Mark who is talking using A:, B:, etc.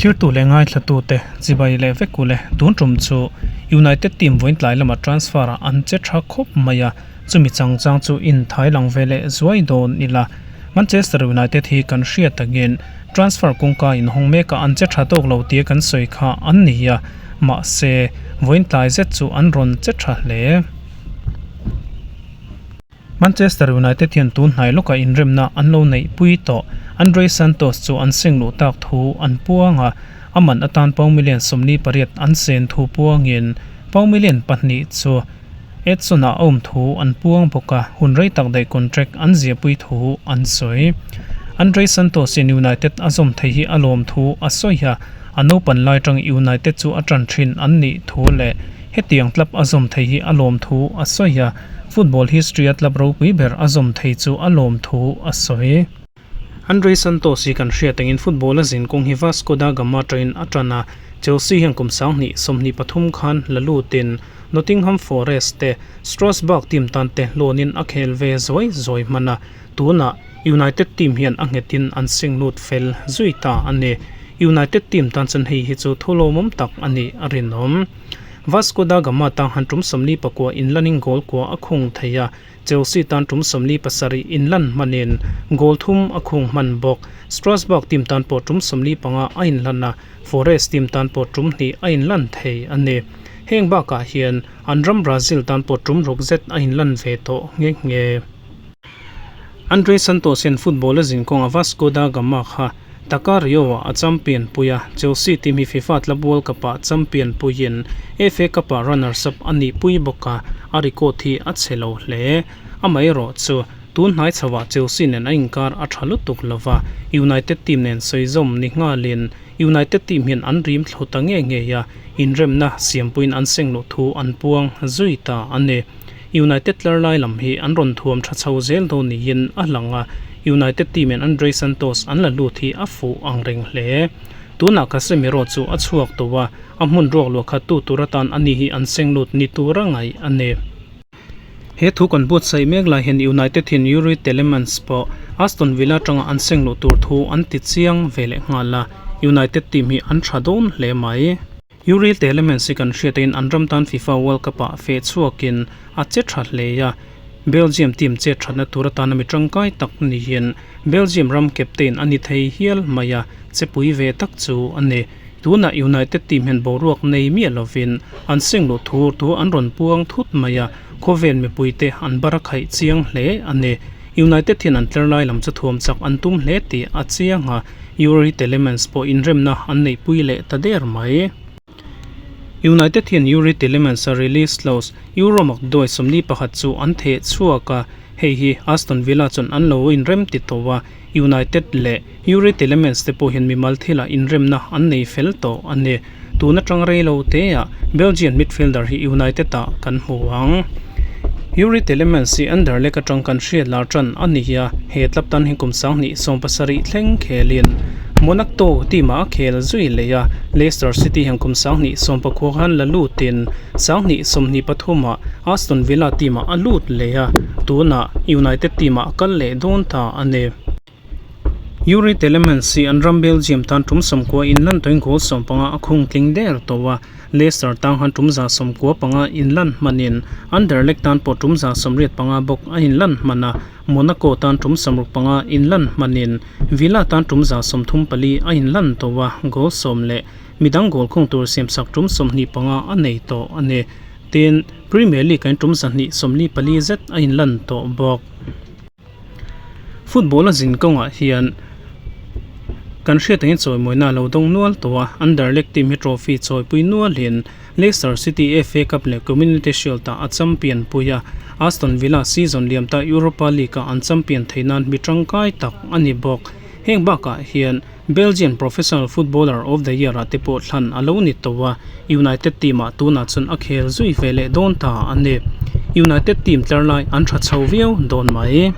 A: Thirtu leh ngaithlatute chibai leh vek ule tun tum chu United team vawiin tlai lama transfer ah an che tha khawp mai a, chumi changchang chu inthai lang ve leh zuai dawn ila. Manchester United hi kan hriat takin transfer kawngka inhawng mekah an che tha tawk lo tia kan sawi kha an ni a, mahse vawiin tlai zet chu an rawn che tha hle. Manchester United hian tun hnai lawkah inremna an lo neih pui tawh. Andre Santos chu an seng luh tak thu an puang a, a man atan pound million 48 an sen thu puangin pound million pahnih chu Edson-ah a awm thu an puang bawk a, hun rei tak daih contract an ziahpui thu an sawi. Andre Santos hian United a zawm thei hi a lawm thu a sawi a, a naupan lai tang United chu a tan thin an nih thu leh hetiang club a zawm thei hi a lawm thu a sawi a. Football history-a club ropui ber a zawm thei chu a lawm thu a sawi. Andre Santos hi kan hriat angin football a zin kawng hi Vasco da Gama atangin a tan a, Chelsea hian kum 2023 khan la lutin Nottingham Forest te Strasbourg team tan te hlawnin a khel ve zuai zuai hman a, tunah United team hian a nghetin an seng lut fel zui ta a ni. United team tan chuan hei hi chu thulawmawm tak a nih a rinawm. Vasco da Gama tan han tum 49 inlanin goal kua a khung thei a, Chelsea tan tum 47 inlan hmanin goal thum a khung hman bawk. Strasbourg team tan pawh tum 45 a inlan a, Forest team tan pawh tum hnih a inlan thei a ni. Heng bakah hian an ram Brazil tan pawh tum ruk zet a inlan ve tawh nghe nghe. Andre Santos hian football a zin kawnga Vasco da Gama kha Taka Rio-ah a champion pui a, Chelsea team hi FIFA Club World Cup-ah champion puiin FA Cup-ah runners-up a nih pui bawk a, a record hi a chhe lo hle. Amaherawh chu, tun hnai chhoah Chelsea nen a inkar a tha lutuk lo va, United team nen sawi zawm ni nghalin United team hian an rim thlu ta nge ngei a, inremna siampuiin an seng luh thu an puang zui ta a ni. United tlar lai lam hi an rawn thuam tha chho zel dawn niin a lang a, United team in Andre Santos an la lut hi a fuh ang reng hle. Tunah Casemiro chu a chhuak tawh a, a hmun ruak luah khat tu tur atan ani hi an seng lut ni tura ngaih a ni. He thu kan buatsaih mek lai hian United hian Youri Tielemans pawh Aston Villa atanga an seng luh tur thu an ti chiang ve leh nghal a, United team hi an tha dawn hle mai. Youri Tielemans hi kan hriatin an ram tan FIFA World Cup ah feh chhuakin a che tha hle a, Belgium team chet thatna tur atana mi tangkai tak niin Belgium ram captain a ni thei hial mai a, che pui ve tak chu a ni. Tunah United team hian boruak nei miah lovin an seng luh thur thu an rawn puang thut mai a, khawvel mipuite an bar a khaih chiang hle a ni. United hian an tlar lai lam chu thuam chak an tum hle tih a chiang a. Youri Tielemans pawh inremna an neihpui leh ta der mai. United hian Youri Tielemans a release clause Euro makduai 41 chu an theh chhuak a, hei hi Aston Villa chuan an lo inrem ti tawh a, United leh Youri Tielemans te pawh hian mimal thilah inremna an nei fel tawh a ni. Tun atang rei lo teah Belgian midfielder hi United ah kan hmu ang. Youri Tielemans hi Anderlecht atang kan hriat lar tan a ni a, he club tan hi kum 2017 thleng khelin Monaco team ah a khel zui leh a, Leicester City hian kum 2019 khan la lutin 2023 ah Aston Villa team ah a lut leh a, tunah United team ah a kal leh dawn ta a ni. Youri Tielemans hi an ram Belgium tan tum 90 inlan tawhin goal 15 a khung tling der tawh a, Leicester tang han tum 95 inlan hmanin Anderlecht tan pawh tum 85 bawk a inlan hman a, Monaco tan tum 65 inlan hmanin Villa tan tum 34 a inlan tawh a, goal 10 leh midang goal khung tur siamsak tum 25 a nei tawh a ni. Tin, Premier League-ah hian tum 244 zet a inlan tawh bawk. Football a zin kawngah hian kan hriat angin chawimawina a lo dawng nual tawh a, Anderlecht team hi trophy chawipui nualin Leicester City FA Cup leh Community Shield ah a champion pui a, Aston Villa season liam ta Europa League ah an champion theih nan mi tangkai tak a ni bawk. Heng bakah hian Belgian Professional Footballer of the Year ah te pawh thlan a lo ni tawh a, United team ah tunah chuan a khel zui ve leh dawn ta a ni. United team tlar lai an tha chho viau dawn mai.